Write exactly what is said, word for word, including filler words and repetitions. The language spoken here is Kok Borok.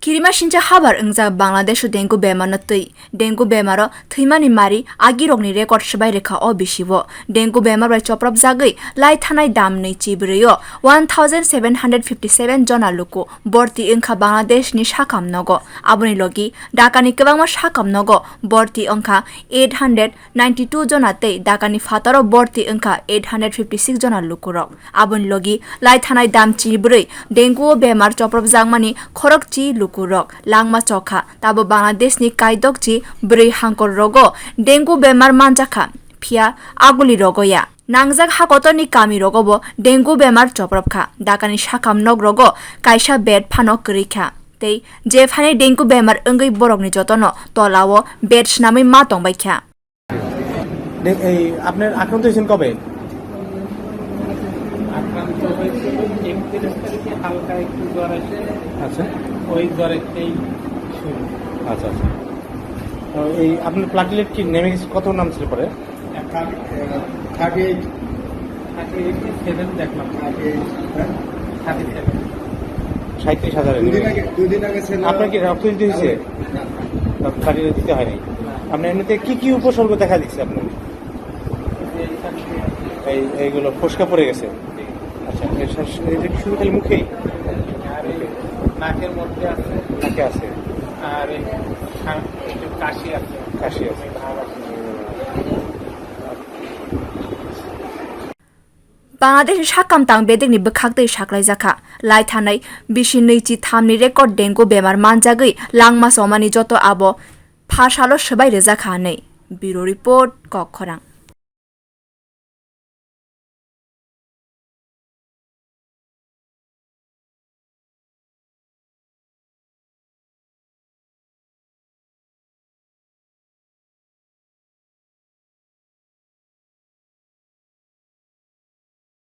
Kirimasingcha habar wngjak Bangladesh o dengue bemar no twi. Dengue bemar o thwimani mari agirokni record swbai rwkha o bisi o. Dengue bemar bai choprop jagwi lai thanai dam nwi chibrwi o one thousand seven hundred fifty seven jona luku borti wngkha Bangladesh ni sakam nogo. Aboni logi Dhaka ni kwbangma sakam nogo borti wngkha eight hundred ninety two jona tei Dhaka ni phataro borti wngkha eight hundred fifty six jona lukurok. Aboni logi lai thanai dam chibrwi dengue o bemar choprop jakmani khorok chi lukurok langma chokha. Tabo Bangladesh ni kaidok chi brwi hangkor rogo dengue bemar manjakha, phiya aguli rogo ya. Nangjak hakotor ni kami rogo bo dengue bemar choprop kha. Dhaka ni sakam nok rogo kaisa bed phano kwrwi kha. Tei jephani dengue bemar wngwi borok ni jotono tola o bed swnamwi ma tongbai kha. দে-, এই আপনার আক্রান্ত হয়েছেন কবে? আক্রান্ত হয়েছিল একত্রিশ তারিখে, হালকা একটু জ্বর আসে। আচ্ছা। ওই জ্বরের থেকেই শুরু। আচ্ছা, আচ্ছা। তো এই আপনার প্লেটলেট কি নেমে গেছে, কত নাম ছিল পরে? Thirty eight. Thirty eight seven দেখলাম। থার্টি এইট, হ্যাঁ? Thirty seven. সাঁইত্রিশ হাজার। দুদিন আগে, দুদিন আগে ছিল। আপনার কি রক্ত দিতে হয়েছে? না। রক্ত দিতে হয়নি। না। আপনার এমনিতে কি কি উপসর্গ দেখা দিচ্ছে আপনার? এই, এইগুলো ফোসকা পড়ে গেছে। আচ্ছা, এটা শুধু খালি মুখেই? আর এই নাকের মধ্যে আছে। নাকে আছে। আর এই ঠা-, একটু কাশি আছে। কাশি আছে। ভাব আছে। Bangladesh ni sakam tang bedekni bwkhak twi saklaijakha. Lai thanai bisi nwi chi tham ni record dengue bemar manjagwi langma somani joto abo pha salo swbai rwjakha hinwi. Bureau Report, Kokkhorang.